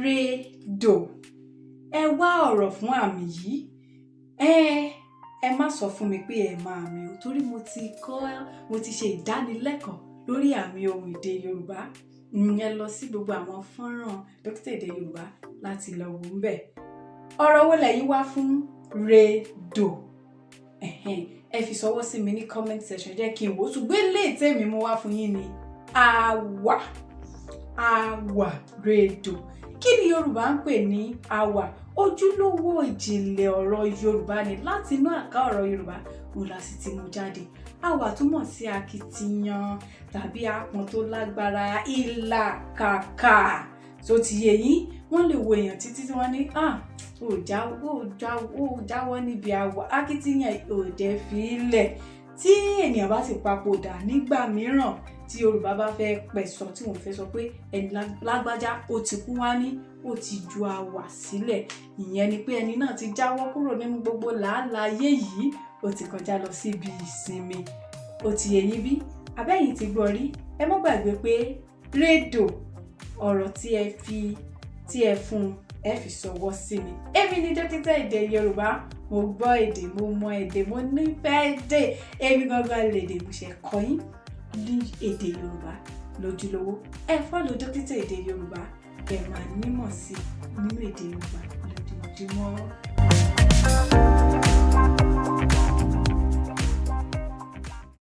Rédò. Ẹ wá ọ̀rọ̀ fún àmì yìí. Ẹ má sọ fún mi pé ẹ máa mi o, torí mo ti kọ́, mo ti ṣe ìdánilẹ́kọ̀ọ́ lórí àmì ohùn èdè Yorùbá. Ẹ lọ sí gbogbo àwọn fọ́nrán Dókítà Èdè Yorùbá láti lọ wò ń bẹ̀. Ọ̀rọ̀ wo lẹ̀yin wá fún rédò? Ẹ̀hẹ́n, ẹ fi ṣọwọ́ sí mi ní comment section, jẹ́ kí n wò ó. Ṣùgbọ́n eléyìí tèmi mú wá fún yín ni àwà. Àwà rédò. Kí ni Yorùbá ń pè ní àwà? Ojúlówó ìjìnlẹ̀ ọ̀rọ̀ Yorùbá ni. Láti inú àká ọ̀rọ̀ Yorùbá òun la sì ti mú jáde. Àwà túmọ̀ sí akitiyan tàbí àpọ̀n tó lágbára, ìlàkàkà tó ti yé yín. Wọ́n lè wo èèyàn títí tí wọ́n ní, "Ah, ò jáwọ́ níbi àwà akitiyan, ò dẹ̀ fi í lẹ̀." Tí ènìyàn bá sì papòdà nígbà mìíràn, tí Yorùbá bá fẹ́ pẹ̀sọ̀, tí wọ́n fẹ́ sọ pé ẹni lágbájá ó ti kú, wá ní ó ti ju àwà sílẹ̀. Ìyẹn ni pé ẹni náà ti jáwọ́ kúrò nínú gbogbo làálàá ayé yìí, ó ti kọjá lọ síbi ìsinmi. Ó ti yé yín bí? Abẹ́yìn ti gbọ́ rí? Ẹ má gbàgbé pé rédò, ọ̀rọ̀ tí ẹ fi tí ẹ fún un, ẹ fi ṣọwọ́ sí mi. Èmi ni Dókítà Èdè Yorùbá. Mo gbọ́ èdè, mo mọ èdè, mo nífẹ̀ẹ́ èdè. Èmi gangan lèdè. Mo ṣe kọ́ yín ní èdè Yorùbá lójúlówó. Ẹ follow Dókítà Èdè Yorùbá, ẹ máa nímọ̀ sí nínú èdè Yorùbá lójoojúmọ́.